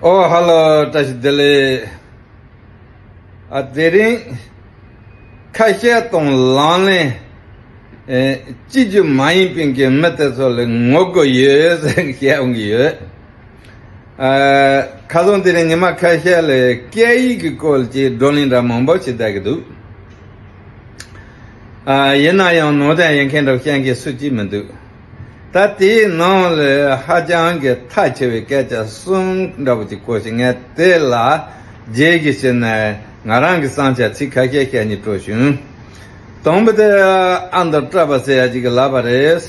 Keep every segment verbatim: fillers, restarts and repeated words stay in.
ཨོ་ཧ་ལོ། བཀྲ་ཤིས་བདེ་ལེགས། ཨ་དེ་རིང་ཁ་ཤས་དང་ལག་ལེན་ཨེ་བྱེད་རྒྱུ་མ་ཡིན་པའི་གི་མི་དེ་ཚོ་ལ་ངོ་རྒོལ་ཡོད་ཟེར་བཤད་འོང་གི་ཡོད། ཨ་ཁ་སང་དེ་རིང་ཉི་མ་ཁ་ཤས་ལ་སྐད་ཡིག་གི་སྐོར་གྱི་བགྲོ་གླེང་འདྲ་མང་པོ་བྱེད་བསྡད་ཀྱི་འདུག་ཨ་ཡིན་ན་ཡང་ནོར་དོན་ཡིན་མཁན་འདྲ་བཤད་མཁན་སུ་གཅིག་མི་འདུག་ད་དེའི་ནང་ལ་ཧ་ཅང་གི་མཐའ་ཆེ་བའི་སྐད་ཆ་གསུམ་འདྲ་བོ་ཅིག་གོ་ཞིང་། ངས་དེ་ལ་རྒྱས་ཀྱི་བྱས་ནས་ང་རང་གི་བསམ་འཆར་ཚིག་ཁ་ཤས་བཤད་སྙིང་བྲོ་བྱུང་། དང་པོ་དེ་ཨ་མདོ་བཀྲ་བྷ་ཟེར་ཡ་ཅིག་གིས་ལབ་པ་རེད།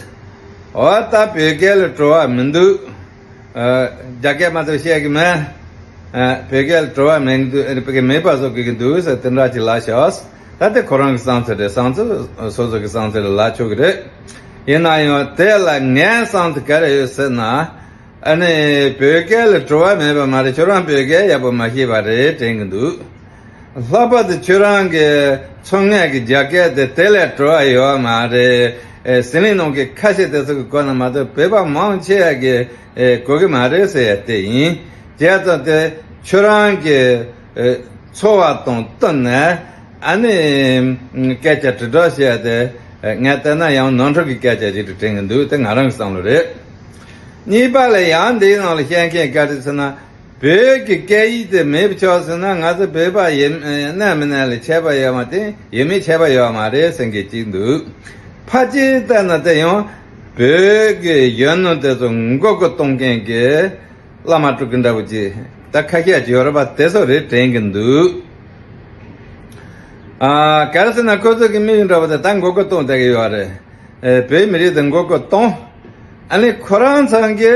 འོ་ད་བོད་སྐད་ལ་བྲོ་བ་མི་འདུག་ཨ་རྒྱ་སྐད་མ་གཏོགས་བཤད་ཀྱི་མེད། ཨ་བོད་སྐད་ལ་བྲོ་བ་མེད་འདུག་ཨ་བོད་སྐད་མེད་པ་བཟོ་དགོས་ཀྱི་འདུག་ཟེར་དེ་འདྲ་ཅིག་ལབ་ཤག་ད་དེ་ཁོ་རང་གི་བསམ་ཚུལ་རེད། བསམ་ཚུལ་སོ་སོ་གི་བསམ་ཚུལ་ལ་ལབ་ཆོག་གི་རེད། ཡིན་ན་ཡང་དེ་ལ་ངའི་བསམ་ཚུལ་ག་རེ་ཡོད་ཟེར་ན། ཨ་ནི་བོད་སྐད་ལ་བྲོ་བ་མེད་པ་མ་རེད། ཁྱོད་རང་བོད་སྐད་ཡག་པོ་མ་ཤེས་པ་རེད་དྲན་གྱི་འདུག་ལྷག་པར་དུ་ཁྱོད་རང་གི་ཚོང་ངད་ཀྱི་རྒྱ་སྐད་དེ་དེ་ལས་བྲོ་བ་ཡོད་མ་རེད། ཨེ་ཟི་ལིང་ནང་གི་ཁ་ཤས་དེ་ཚོ་གི་གོ་ན་མ་གཏོགས་བོད་པ་མང་ཆེ་བ་གི་ཨེ་གོ་གི་མ་རེད་ཟེར་ཡ་དེ་ཡིན། བྱས་ཙང་དེ་ཁྱོད་རང་གི་ཨེ་འཚོ་བ་དང་བསྟུན་ནས་ཨ་ནི་སྐད་ཆ་དྲིལ་སྒྲོག་བྱས་ཏེ་ངས་བལྟས་ན་ཡང་ནོར་འཁྲུལ་གྱི་སྐད་ཆ་ཞིག་ཏུ་དྲན་གྱི་འདུག་དེ་ང་རང་གི་བསམ་བློ་རེད། གཉིས་པ་ལ་ཡང་འདིའི་ནང་ལ་བཤད་མཁན་ག་རེ་ཟེར་ན། བོད་ཀྱི་སྐད་ཡིག་དེ་མེད་པ་ཆོག་ཟེར་ན། ང་ཚོ་བོད་པ་ཡིན་ན་མིན་ན་ལ་ཁྱད་པར་ཡོད་མ་དེ་ཡོད་མེད་ཁྱད་པར་ཡོད་མ་རེད་ཟེར་མཁན་གཅིག་འདུག་ཕལ་ཆེར་ལྟར་ན་དེ་ཡང་བོད་ཀྱི་གཞོན་ནུ་དེ་ཚོ་མགོ་སྐོར་གཏོང་མཁན་གྱི་བླ་མ་སྤྲུལ་སྐུ་འདྲ་བོ་ཅིག་ད་ཁ་ཤས་ཅིག་ཡོད་རེད་པ། དེ་ཚོ་རེད་དྲན་གྱི་འདུག་ཨ་ག་རེ་ཟེར་ན་ཁོ་ཚོ་གི་དམིགས་ཡུལ་འདྲ་བོ་དེ་ད་མགོ་སྐོར་གཏོང་བསྡད་ཀྱི་ཡོད་རེད། ཨེ་བོད་མི་རིགས་དེ་མགོ་སྐོར་གཏོང་། ཨ་ནི་ཁོ་རང་ཚང་གི་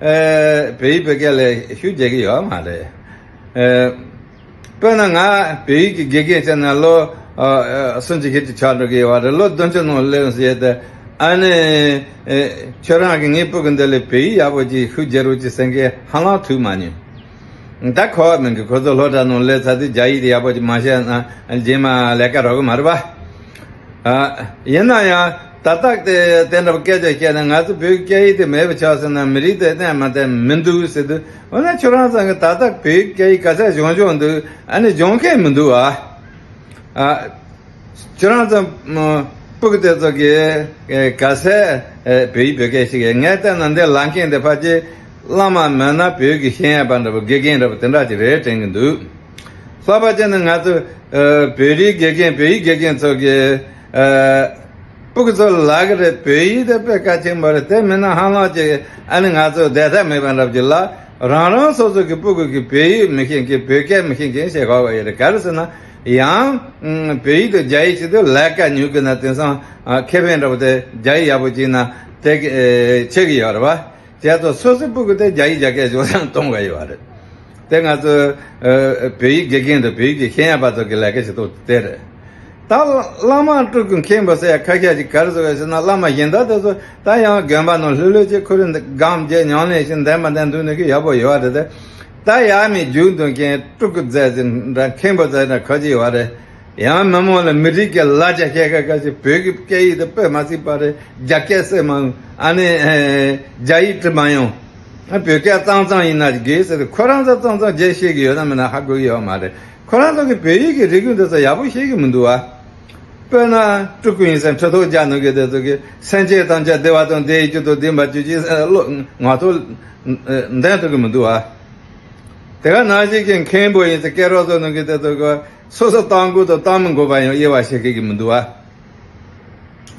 ཨེ་བོད་ཡིག་བོད་སྐད་ལ་ཤུགས་རྒྱག་གི་ཡོད་མ་རེད། ཨེ་དཔེར་ན་ང་བོད་ཡིག་གི་དགེ་རྒན་བྱས་ན་ལོ་ཨ་ཨ་སུམ་ཅུ་བཞི་ཅུ་ཆགས་འགྲོ་གི་ཡོད་རེད། ལོ་བདུན་ཅུ་ནང་སླེབས་ཟེར་ཏེ། ཨ་ནི་ཨེ་ཁྱོད་རང་གིས་ངའི་སྤུ་གུ་འདི་ལ་བོད་ཡིག་ཡག་པོ་ཅིག་ཤུགས་རྒྱག་རོགས་ཅིག་ཟེར་མཁན་ཧ་ལམ་ཐུག་མ་མྱོང་། ད་གོ་བ་མིན་གི། ཁོ་ཚོ་སློབ་གྲྭ་ནང་སླེབས་ཚར་དུས་རྒྱ་ཡིག་དེ་ཡག་པོ་ཅིག་མ་ཤེས་ན་རྗེས་མ་ལས་ཀ་རག་གི་མ་རེད་པ། ཨ་ཡིན་ན་ཡང་ད་ལྟ་དེ་དེ་འདྲ་བ་སྐད་ཆ་བཤད་ན། ང་ཚོ་བོད་སྐད་ཡིག་དེ་མེད་པ་ཆགས་ཟེར་ན་མི་རིགས་དེ་གནས་མ་གནས་མི་འདུག་ཟེར་དུས། འོ་ན་ཁྱོད་རང་ཚང་གི་ད་ལྟ་བོད་སྐད་ཡིག་ག་ཚད་སྦྱོང་སྦྱོང་འདུག་ཨ་ནི་སྦྱོང་མཁན་མི་འདུག་ཨ། ཨ། ཁྱོད་རང་ཚོ་སྤུ་གུ་དེ་ཚོ་གིས་ག་ཚད་བོད་ཡིག་བོད་སྐད་ཤེས་ཀྱི། ངས་བལྟས་ན་འདི་ལབ་མཁན་དེ་ཕལ་ཆེར་བླ་མ་མིན་ན་བོད་ཀྱི་ཤེས་ཡོན་པ་འདྲ་པོ་དགེ་རྒན་འདྲ་པོ་དེ་འདྲ་ཅིག་རེད་དྲན་གྱི་འདུག་ལྷག་པར་བྱས་ན་ང་ཚོ་བོད་རིགས་དགེ་རྒན་བོད་ཡིག་དགེ་རྒན་ཚོ་གིས་སྤུ་གུ་ཚོ་ལ་ལབ་ཀྱི་རེད། བོད་ཡིག་དེ་དཔེ་གལ་ཆེན་པོ་རེད། དེ་མིན་ན་ཧ་ལམ་ཅིག་ཨ་ནི་ང་ཚོ་བསྡད་ཐབས་མེད་པ་འདྲ་པོ་ཅིག་ལ། རང་རང་སོ་སོ་གི་སྤུ་གུ་གིས་བོད་ཡིག་མི་ཤེས་མཁན་བོད་སྐད་མི་ཤེས་མཁན་བྱེད་དགོས་པ་ཡོད་རེད། ག་རེ་ཟེར་ན། ཡང་ཨ་བོད་ཡིག་དང་རྒྱ་ཡིག་བྱེད་དུས་ལས་ཀ་ཉུང་གི་ན། དེང་སང་ཨ་ཁེ་ཕན་འདྲ་པོ་དེ་རྒྱ་ཡིག་ཡག་པོ་བྱས་ན་དེ་གི་ཨེ་ཆེ་གི་ཡོད་རེད་པ། བྱས་ཙང་སོ་སོའི་སྤུ་གུ་དེ་རྒྱ་ཡིག་རྒྱ་སྐད་སྦྱོང་སྟངས་གཏོང་དགོས་ཡོད་རེད། དེ་ང་ཚོ་ཨ་བོད་ཡིག་དགེ་རྒན་དང་བོད་ཡིག་གི་ཤེས་ཡོན་པ་ཚོ་གི་ལས་ཀ་བྱེད་སྟངས་དེ་རེད། ད་བླ་མ་སྤྲུལ་སྐུ་མཁན་པོ་ཟེར་ཡ་ཁ་ཤས་ཅིག་ག་རེ་ཟེར་བ་ཟེར་ན། བླ་མ་གཞན་དག་དེ་ཚོ་ད་ཡང་དགོན་པ་ནང་ལྷོད་ལྷོད་ཅིག་ཁོ་རང་སྒོམ་བྱས་ཉམས་ལེན་བྱས་འདོན་པ་འདོན་འདུག་ནི་གི་ཡག་པོ་ཡོད་རེད་དེ། ད་ཡར་མི་རྒྱུགས་འདོན་མཁན་སྤྲུལ་སྐུ་མཛད་ཟེར་འདྲ་མཁན་པོ་མཛད་འདྲ་ཁ་ཅིག་ཡོད་རེད། ཡང་མི་མང་ལ་མི་རིགས་ཀྱི་ལ་རྒྱ་བཤད་ཁ་ཁ་ཅིག་བོད་ཀྱི་སྐད་ཡིག་དེ་དཔེ་མ་སྲིད་པ་རེད། རྒྱ་སྐད་སེལ་མ་ཡོང་། ཨ་ནི་ཨེ་རྒྱ་ཡིག་འབྲི་མ་ཡོང་། ཨ་བོད་སྐད་གཙང་གཙང་ཡིན་ན་དགེ་ཟེར་ཏེ། ཁོ་རང་ཚོ་གཙང་གཙང་བརྗེད་ཤེས་ཀྱི་ཡོད་ན་མིན་ན་ཧ་གོ་གི་ཡོད་མ་རེད། ཁོ་རང་ཚོ་གི་བོད་ཡིག་གི་རིག་གཞུང་འདི་ཚོ་ཡག་པོ་ཤེས་ཀྱི་མི་འདུག་བ། དཔེར་ན་སྤྲུལ་སྐུ་ཡིན་ཟེར་ཁྲི་ཐོག་རྒྱག་ནོ་གི་དེ་ཚོ་གི་སེམས་ཅན་ཐམས་ཅད་བདེ་བ་དང་བདེ་ཡི་རྒྱུ་དང་བདེན་པར་གྱུར་ཅིག་ཟེར་བློ་ངག་ཐོག་འདོན་ཐུབ་ཀྱི་མི་འདུག་བ། དེ་ག་ནང་བཞིན་གྱི་མཁན་པོ་ཡིན་ཟེར་སྐད་རོགས་ཚོ་ནང་གི་དེ་ཚོ་གི་སོ་སོ་གཏོང་དགོས་དང་གཏོང་མི་དགོས་པ་ཡང་དབྱེ་བ་ཤེས་ཀྱི་མི་འདུག་བ།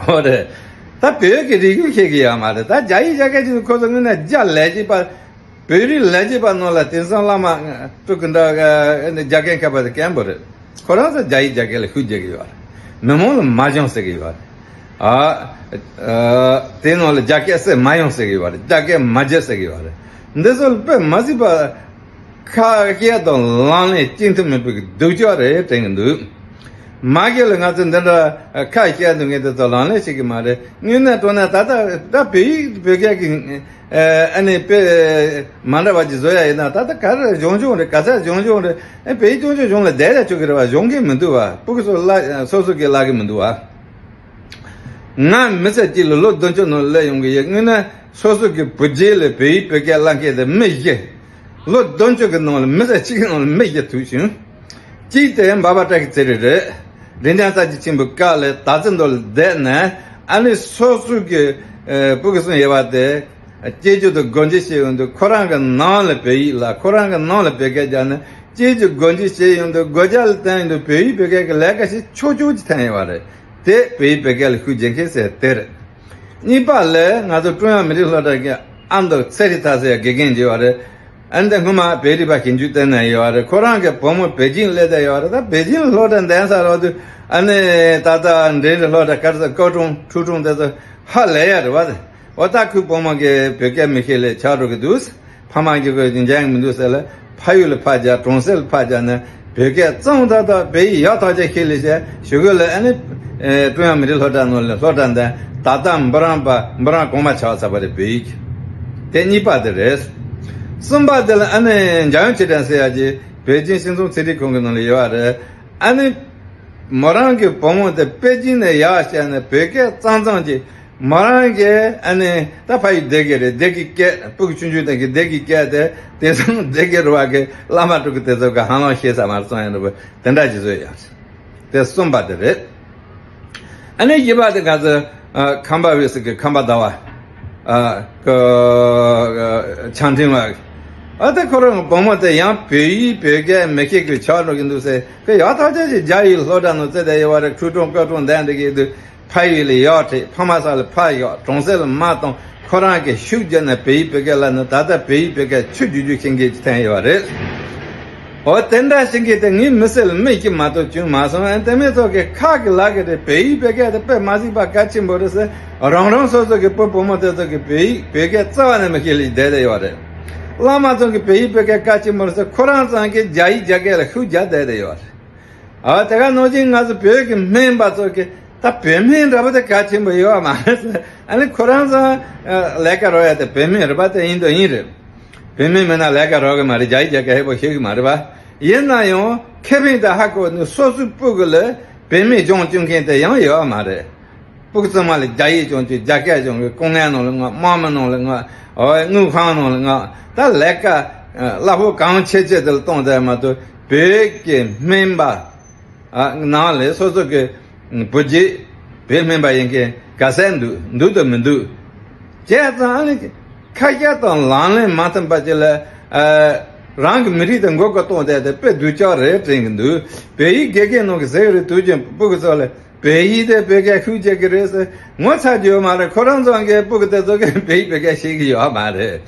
ཨོ་རེད། ད་བོད་ཀྱི་རིག་གཞུང་ཤེས་ཀྱི་ཡོད་མ་རེད། ད་རྒྱ་ཡིག་རྒྱ་སྐད་ཅིག་ཁོ་ཚོ་དངོས་གནས་རྒྱ་ལས་བྱེད་པ། བོད་རིགས་ལས་བྱེད་པ་ནང་ལ་དེང་སང་བླ་མ་སྤྲུལ་སྐུ་འདྲ་རྒྱ་སྐད་མཁས་པ་དེ་མཁན་པོ་རེད། ཁོ་རང་ཚོ་རྒྱ་ཡིག་རྒྱ་སྐད་ལ་ཤུགས་རྒྱག་གི་ཡོད་རེད། མི་མང་ལ་མ་སྦྱངས་ཟེར་གྱི་ཡོད་རེད། ཨ་ཨ་དེ་ནང་ལ་རྒྱ་སྐད་གསལ་མ་ཡོང་ཟེར་གྱི་ཡོད་རེད། རྒྱ་སྐད་མ་བརྗེད་ཟེར་གྱི་ཡོད་རེད། འདི་ཚོ་ལ་དཔེ་མ་སྲིད་པ། ཁ་བཤད་དང་ལག་ལེན་གཅིག་མཐུན་མེད་པའི་སྡུག་ཅག་རེད་དྲན་གྱི་འདུག་མ་གི་ལ་ང་ཚོ་འདི་འདྲ་ཁ་བཤད་འདུག་མཁན་དེ་ཚོ་ལག་ལེན་བྱེད་ཀྱི་མ་རེད། དངོས་གནས་དྲང་གནས་ད་ལྟ་ད་བོད་ཡིག་བོད་སྐད་ཀྱི་ཨ་ནི་དཔེ་མ་འདྲ་བ་ཅིག་བཟོ་ཡ་ཡིན་ན། ད་ལྟ་ག་རེ་སྦྱོང་སྦྱོང་རེད། ག་ཚད་སྦྱོང་སྦྱོང་རེད། ཨ་བོད་ཡིག་སྦྱོང་སྦྱོང་སྦྱོང་ལ་བསྡད་ཡ་ཆོག་གི་རེད་བ། སྦྱོང་མཁན་མི་འདུག་བ། སྤུ་གུ་ཚོ་ལ་སོ་སོ་གི་ལབ་གི་མི་འདུག་བ། ང་མི་ཚེ་གཅིག་ལ་ལོ་བདུན་ཅུ་ནང་སླེབས་ཡོང་གི་ཡོད། དངོས་གནས་སོ་སོ་གི་བུ་རྒྱུད་ལ་བོད་ཡིག་བོད་སྐད་བསླབ་མཁན་དེ་མི་བཞི། ལོ་བདུན་ཅུ་གི་ནང་ལ་མི་ས་གཅིག་གི་ནང་ལ་མི་བརྒྱ་ཐུག་བྱུང་། གཅིག་དེ་འབའ་པ་བཀྲ་ཤིས་ཚེ་རིང་རེད། འབྲས་ལྗོངས་ས་སྐྱིད་ཆེན་པོའི་སྐབས་ལ་དར་རྩེ་མདོ་ལ་བསྡད་ནས་ཨ་ནི་སོ་སོ་གི་ཨ་སྤུ་གུ་གསུམ་ཡོད་པ་དེ་སྐྱེས་རྒྱུ་དང་སྒོ་འབྱེད་བྱས་ཡོང་དུས་ཁོ་རང་གི་ནང་ལ་བོད་ཡིག་ལ་ཁོ་རང་གི་ནང་ལ་བོད་སྐད་རྒྱག་ནས་སྐྱེས་རྒྱུ་སྒོ་འབྱེད་བྱས་ཡོང་དུས་སྒོ་རྒྱག་ལ་བསྟན་ཡོང་དུས་བོད་ཡིག་བོད་སྐད་ཀྱི་ལས་ཀ་ཞིག་ཆོག་ཆོག་ཅིག་ཐོན་ཡོད་པ་རེད། དེ་བོད་ཡིག་བོད་སྐད་ལ་ཤུགས་རྒྱག་མཁན་ཟེར་དེ་རེད། གཉིས་པ་ལ་ང་ཚོ་ཀྲུང་དབྱང་མི་རིགས་སློབ་གྲྭ་གི་ཨ་མདོ་ཚེ་རིང་ཐར་ཟེར་དགེ་རྒན་བྱས་པ་རེད། ཨ་ནི་སྔོན་མ་བོད་རིག་པ་ཞིབ་འཇུག་ལྟེ་གནས་ཡོད་པ་རེད། ཁོ་རང་གི་བུ་མོ་པེ་ཅིང་སླེབས་བསྡད་ཡོད་པ་རེད། ད་པེ་ཅིང་སློབ་གྲྭ་འདན་ས་རོགས་དུས་ཨ་ནི་ད་ལྟ་འབྲིང་རིམ་སློབ་གྲྭ་སྐར་ས་ཀའོ་ཀྲུང་ཁྲུའུ་ཀྲུང་དེ་ཚོ་ཧ་ལས་ཡ་རེད་བ། འོ་ད་ཁོའི་བུ་མོ་གིས་བོད་སྐད་མི་ཤེས་ལས་ཆགས་འགྲོ་གི་འདུག་ཕ་མ་གིས་ཁོ་འཇལ་མི་འདུག་ཟེར་ལ་ཕ་ཡུལ་ལ་ཕར་བརྒྱབ། གྲོང་གསེབ་ལ་ཕར་བརྒྱབ་ནས་བོད་སྐད་གཙང་ཏག་ཏག་བོད་ཡིག་ཡག་ཐག་ཆོད་ཤེས་ལེ་ཤ་ཞུ་གི་ལ་ཨ་ནི་ཀྲུང་དབྱང་མི་རིགས་སློབ་གྲྭ་ནང་ལ་སློབ་གྲྭ་འདི་ད་ལྟ་འབུམ་རམས་པ་འབུམ་རམས་གོང་མ་ཆགས་ཚར་བ་རེད་བོད་ཡིག་དེ་གཉིས་པ་དེ་རེད། གསུམ་པ་དེ་ལ་ཨ་ནི་འཇམ་དབྱངས་ཆོས་སྒྲོན་ཟེར་ཡ་གི་པེ་ཅིང་སྤྱི་ཚོགས་ཚན་རིག་ཁང་གི་ནང་ལ་ཡོད་པ་རེད། ཨ་ནི་མོ་རང་གི་བུ་མོ་དེ་པེ་ཅིང་ནས་ཡར་བཤད་ནས་བོད་སྐད་གཙང་གཙང་གི་མོ་རང་གིས་ཨ་ནི་ད་ཕ་ཡུལ་སྡེ་དགེ་རེད། སྡེ་དགེ་སྐད་སྤུ་གུ་ཆུང་ཆུང་དེ་གི་སྡེ་དགེ་སྐད་དེ་དེང་སང་སྡེ་དགེ་རུ་བ་གི་བླ་མ་སྤྲུལ་སྐུ་དེ་ཚོ་གི་ཧ་ལམ་ཤེས་ས་མ་རེད་གསུང་ཡ་འདྲ་པོ་དེ་འདྲ་ཅིག་བཟོས་ཡོད་རེད། དེ་གསུམ་པ་དེ་རེད། ཨ་ནི་བཞི་པ་དེ་ག་ཚོད་ཨ་ཁམས་པ་བེ་སི་གི་ཁམས་པ་ཟླ་བ་ཨ་ཀ་ཆང་ཁྲིན་བ་ཨ་དེ་ཁོ་རང་གི་བུ་མོ་དེ་ཡང་བོད་ཡིག་བོད་སྐད་མི་ཤེས་གི་ཆགས་འགྲོ་གི་འདུག་ཟེར་གི་ཡག་ཐག་ཆོད་ཅིག་རྒྱ་ཡིག་སློབ་གྲྭ་ནང་བཙལ་བསྡད་ཡོད་པ་རེད། ཁྲུའུ་ཀྲུང་ཀའོ་ཀྲུང་འདན་འདི་གི་དུས་ཕ་ཡུལ་ལ་ཡར་ཁྲིད། ཕ་མ་ས་ལ་ཕར་ཡོང་། གྲོང་གསེབ་ལ་མ་གཏོང་། ཁོ་རང་གིས་ཤུགས་བརྒྱབ་ནས་བོད་ཡིག་བོད་སྐད་བསླབས་ནས་ད་ལྟ་བོད་ཡིག་བོད་སྐད་ཆུ་རྒྱུག་རྒྱུག་ཤེས་མཁན་ཅིག་ཐོན་ཡོད་པ་རེད། འོ་དེ་འདྲ་ཤེས་མཁན་དེ་ངའི་མི་སེར་ལ་མི་གཅིག་མ་གཏོགས་བྱུང་མ་སོང་། ཨ་དེ་མིན་ཚོ་གི་ཁ་གི་ལག་གི་རེད། བོད་ཡིག་བོད་སྐད་དེ་དཔེ་མ་གཟིགས་པ་གལ་ཆེན་པོ་རེད་ཟེར། རང་རང་སོ་སོ་གི་བུ་བུ་མོ་དེ་ཚོ་གི་བོད་ཡིག་བོད་སྐད་རྩ་བ་ནས་མི་ཤེས་ལ་བསྡད་བསྡད་ཡོད་པ་རེད། བླ་མ་ཚོ་གི་བོད་ཡིག་བོད་སྐད་གལ་ཆེན་པོ་རེད་ཟེར། ཁོ་རང་ཚང་གི་རྒྱ་ཡིག་རྒྱ་སྐད་ལ་ཤུགས་རྒྱག་བསྡད་བསྡད་ཡོད་པ་རེད། ཨ་དེ་ག་ནང་བཞིན་ང་ཚོ་བོད་ཀྱི་སྨན་པ་ཚོ་གི་ད་བོད་སྨན་འདྲ་པོ་དེ་གལ་ཆེན་པོ་ཡོད་མ་རེད་ཟེར། ཨ་ནི་ཁོ་རང་ཚོ་ལས་ཀ་རོགས་ཡ་དེ་བོད་སྨན་རེད་པ། དེ་ཡིན་དོ་ཡིན་རེད། བོད་སྨན་མེད་ན་ལས་ཀ་རོགས་གི་མ་རེད། རྒྱ་ཡིག་རྒྱ་སྐད་ཧེ་པོ་ཤེས་གི་མ་རེད་པ། ཡིན་ན་ཡང་ཁེ་ཕན་དེ་ཧ་གོ་ནི་སོ་སོའི་སྤུ་གུ་ལ་བོད་སྨན་སྦྱོང་བཅུག་མཁན་དེ་ཡང་ཡོད་མ་རེད། སྤུ་གུ་ཚང་མ་ལ་རྒྱ་ཡིག་སྦྱོང་བཅུག་རྒྱ་སྐད་སྦྱོང་གི་ཀུང་ངན་ནང་ལ་མངགས། དམག་མི་ནང་ལ་མངགས། འོ་དངུལ་ཁང་ནང་ལ་མངགས། ད་ལས་ཀ་གླ་ཕོགས་གང་ཆེ་ཆེ་དེ་ལ་གཏོང་བསྡད་མ་གཏོགས་བོད་ཀྱི་སྨན་པ་ནང་ལས་སོ་སོ་གི་བུ་རྒྱུད་བོད་སྨན་པ་ཡིན་མཁན་ག་ཚད་འདུག་འདུག་དང་མི་འདུག་བྱས་ཙང་ཨ་ནི་ཁ་ཤས་དང་ལག་ལེན་མ་མཐུན་པ་ཅིག་ལ་རང་གི་མི་རིགས་དེ་མགོ་སྐོར་གཏོང་བསྡད་དེ་དཔེ་སྡུག་ཅག་རེད་དྲན་གི་འདུག་བོད་ཡིག་དགེ་རྒན་ནང་གི་ཟེར་གི་རེད། དུས་རྒྱུན་སྤུ་གུ་ཚོ་ལ་བོད་ཡིག་དེ་བོད་སྐད་ཤུགས་རྒྱག་གི་རེད་ཟེར་ངོ་ཚ་རྒྱུ་ཡོད་མ་རེད། ཁོ་རང་ཚོ་གི་སྤུ་གུ་དེ་ཚོ་གི་བོད་ཡིག་བོད་སྐད་ཤེས་གི་ཡོད་མ་རེད།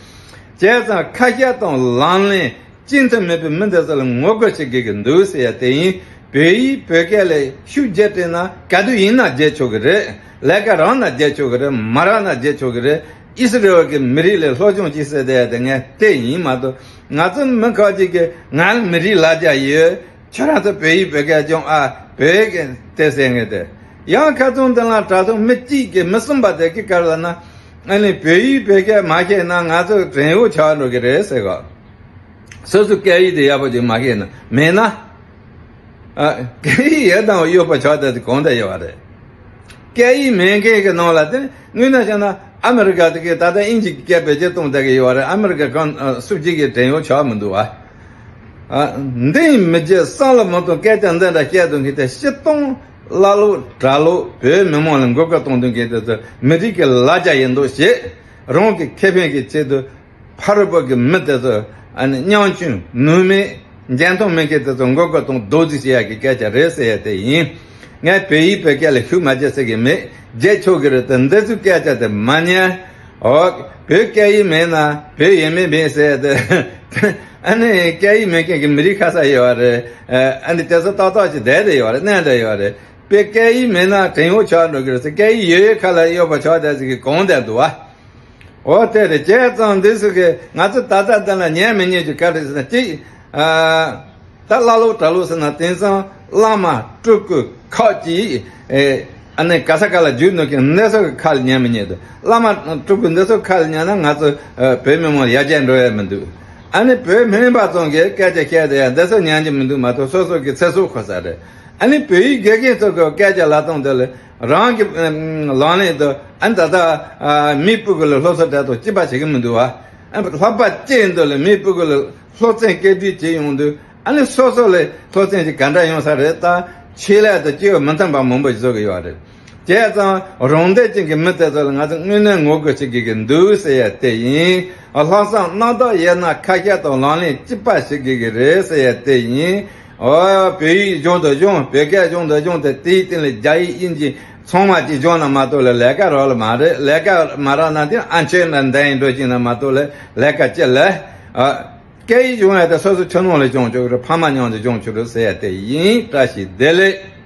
བྱས་ཙང་ཁ་ཤས་དང་ལག་ལེན་གཅིག་མཐུན་མེད་པའི་མི་འདི་ཚོ་ལ་ངོ་རྒོལ་བྱེད་དགོས་ཀྱི་འདུག་ཟེར་ཡ་དེ་ཡིན། བོད་ཡིག་བོད་སྐད་ལ་ཤུགས་རྒྱག་དྲན་ན་ག་དུས་ཡིན་ན་རྒྱག་ཆོག་གི་རེད། ལས་ཀ་རག་ན་རྒྱག་ཆོག་གི་རེད། མ་རག་ན་རྒྱག་ཆོག་གི་རེད། ཨི་སི་རེལ་གྱི་མི་རིགས་ལ་སློབ་སྦྱོང་གྱིས་ཟེར་བསྡད་ཡ་དེ་ངས་དེ་ཡིན་མ་གཏོགས་ང་ཚོ་མི་ཁག་ཅིག་གིས་ང་ལ་མི་རིགས་ལ་རྒྱ་ཡོད། ཁྱོད་རང་ཚོ་བོད་ཡིག་བོད་སྐད་སྦྱོང་ཨ། བོད་སྐད་དེ་ཟེར་ངེས་ཏེ། ཡང་ཁ་ཚོན་དེ་ལ་དྲ་ཐོག་མི་གཅིག་གིས་མི་གསུམ་པ་དེ་གི་སྐབས་ལ་ན་ཨ་ནི་བོད་ཡིག་བོད་སྐད་མ་ཤེས་ན་ང་ཚོ་བྲན་གཡོག་ཆགས་འགྲོ་གི་རེད་ཟེར་གོ། སོ་སོ་སྐད་ཡིག་དེ་ཡག་པོ་ཅིག་མ་ཤེས་ན་མེད་ན། ཨ་སྐད་ཡིག་ཡོད་དང་གཡོག་པོ་ཆགས་བསྡད་དེ་གང་དུ་ཡོད་པ་རེད། སྐད་ཡིག་མེད་མཁན་གྱི་ནང་ལ་དེ་དངོས་གནས་བཤད་ན་ཨ་མི་རི་ཀ་དེ་གའི་ད་ལྟ་དབྱིན་ཇི་གི་སྐད་བེད་སྤྱོད་གཏོང་བསྡད་ཀྱི་ཡོད་རེད། ཨ་མི་རི་ཀ་གང་ཨ་སུ་གཅིག་གིས་བྲན་གཡོག་ཆགས་མི་འདུག་བ། ཨ་འདི་ཡིན་མི་བརྗེད་བསམ་བློ་མ་གཏོང་སྐད་ཆ་འདི་འདྲ་བཤད་དོན་གྱི་དེ་སྤྱིར་བཏང་བླ་ལོག་གྲྭ་ལོག་བོད་མི་མང་ལ་མགོ་སྐོར་གཏོང་དོན་གྱི་དེ་ཚོ་མི་རིགས་ཀྱི་ལ་རྒྱ་ཡིན་མདོག་བྱེད། རང་གི་ཁེ་ཕན་གྱི་ཆེད་དུ། ཕ་རོལ་པོ་གི་མི་དེ་ཚོ་ཨ་ནི་ཉམ་ཆུང་ནུས་མེད་འཇོན་ཐང་མེད་མཁན་དེ་ཚོ་མགོ་སྐོར་དང་རྡོག་རྫིས་བྱེད་ཡག་གི་སྐད་ཆ་རེད་ཟེར་ཡ་དེ་ཡིན། ངས་བོད་ཡིག་བོད་སྐད་ལ་ཤུགས་མ་རྒྱག་ཟེར་གི་མེད། རྒྱག་ཆོག་གི་རེད་དེ་འདི་ཚོའི་སྐད་ཆ་དེ་མ་ཉན། འོ་བོད་སྐད་ཡིག་མེད་ན་བོད་ཡོད་མེད་མེད་ཟེར་ཡ་དེ་ཨ་ནི་སྐད་ཡིག་མེད་མཁན་གི་མི་རིགས་ཁ་ས་ཡོད་པ་རེད། ཨ་ནི་དེ་ཚོ་ཏག་ཏག་ཅིག་བསྡད་དེ་ཡོད་པ་རེད། གནས་འདྲ་ཡོད་པ་རེད། དཔེ་སྐད་ཡིག་མེད་ན་བྲན་གཡོག་ཆགས་འགྲོ་གི་རེད་ཟེར། སྐད་ཡིག་ཡོད་ཡོད་ཁ་ལ་གཡོག་པོ་ཆགས་བསྡད་ཟེར་གི་གང་བསྡད་འདུག་བ། འོ་དེ་རེད། བྱས་ཙང་འདི་ཚོ་གི་ང་ཚོ་ད་ལྟ་འདི་ལ་ཉན་མི་ཉན་རྒྱུ་ག་རེ་ཟེར་ན་གཅིག་ཨ་ད་བླ་ལོག་གྲྭ་ལོག་ཟེར་ན་དེང་སང་བླ་མ་སྤྲུལ་སྐུ་ཁག་ཅིག་ཨེ་ཨ་ནི་ག་ས་ག་ལ་བརྒྱུད་འདུག་གི་འདི་ཚོ་གི་ཁ་ལ་ཉན་མི་ཉན་འདུག་བླ་མ་སྤྲུལ་སྐུ་འདི་ཚོ་ཁ་ལ་ཉན་ན་ང་ཚོ་ཨ་བོད་མི་མང་ཡར་རྒྱས་འགྲོ་ཡ་མི་འདུག་ཨ་ནི་བོད་སྨན་པ་ཚོ་གི་སྐད་ཆ་བཤད་དེ་ཡ་འདི་ཚོ་ཉན་གྱི་མི་འདུག་མ་གཏོགས་སོ་སོ་གི་ཚེ་སྲོག་ཁོ་ས་རེད། ཨ་ནི་བོད་ཡིག་དགེ་རྒན་ཚོ་གི་སྐད་ཆ་ལབ་སྟངས་དེ་ལ་རང་གི་ཨ་ལག་ལེན་དུ་ཨ་ནི་ད་ལྟ་ཨ་མི་སྤུ་གུ་ལ་སློབ་གསོ་སྤྲད་དང་གཅིག་པ་བྱེད་ཀྱི་མི་འདུག་བ། ཨ་ལྷག་པ་ཅན་དུ་ལ་མི་སྤུ་གུ་ལ་ སློབ་ཚན་སྐད་སྒྲིག་བྱེད་ཡོང་དུས། ཨ་ནི་སོ་སོ་ལས་སློབ་ཚན་ཞིག་ག་འདྲ་ཡོང་ས་རེད། ད་ཆེད་ལས་དང་སྐྱེ་བོ་མི་མཐུན་པ་མང་པོ་ཞིག་བཟོ་གི་ཡོད་རེད། བྱས་ཙང་རང་འདོད་ཅན་གྱི་མི་དེ་ཚོ་ལ་ང་ཚོ་དངོས་གནས་ངོ་རྒོལ་བྱེད་དགོས་ཀྱི་འདུག་ཟེར་ཡ་དེ་ཡིན། ལྷག་བསམ་རྣམ་དག་ཡོད་ན་ཁ་ཤས་དང་ལག་ལེན་གཅིག་པ་བྱེད་དགོས་ཀྱི་རེད་ཟེར་ཡ་དེ་ཡིན། ཨོ། བོད་ཡིག་སྦྱོང་དང་སྦྱོང་། བོད་སྐད་སྦྱོང་དང་སྦྱོང་སྟེ། དེའི་སྟེང་ལ་རྒྱ་ཡིག་དབྱིན་ཇི་ཚང་མ་གཅིག་སྦྱོང་ན་མ་གཏོགས་ལ་ལས་ཀ་རག་ལ་མ་རེད། ལས་ཀ་མ་རག་ན་དེ་ཨ་མཆོད་ན་འདི་ཡིན་འགྲོ་ཅིག་ན་མ་གཏོགས་ལ་ལས་ཀ་ཅི་ལ། ཨ། སྐད་ཡིག་སྦྱོང་ཡ་དེ་སོ་སོ་ཁྱིམ་ནང་ལ་སྦྱོང་ཆོག་རེད། ཕ་མ་མཉམ་དུ་སྦྱོང་ཆོག་རེད་ཟེར་ཡ་དེ་ཡིན། བཀྲ་ཤིས་བདེ་ལེགས།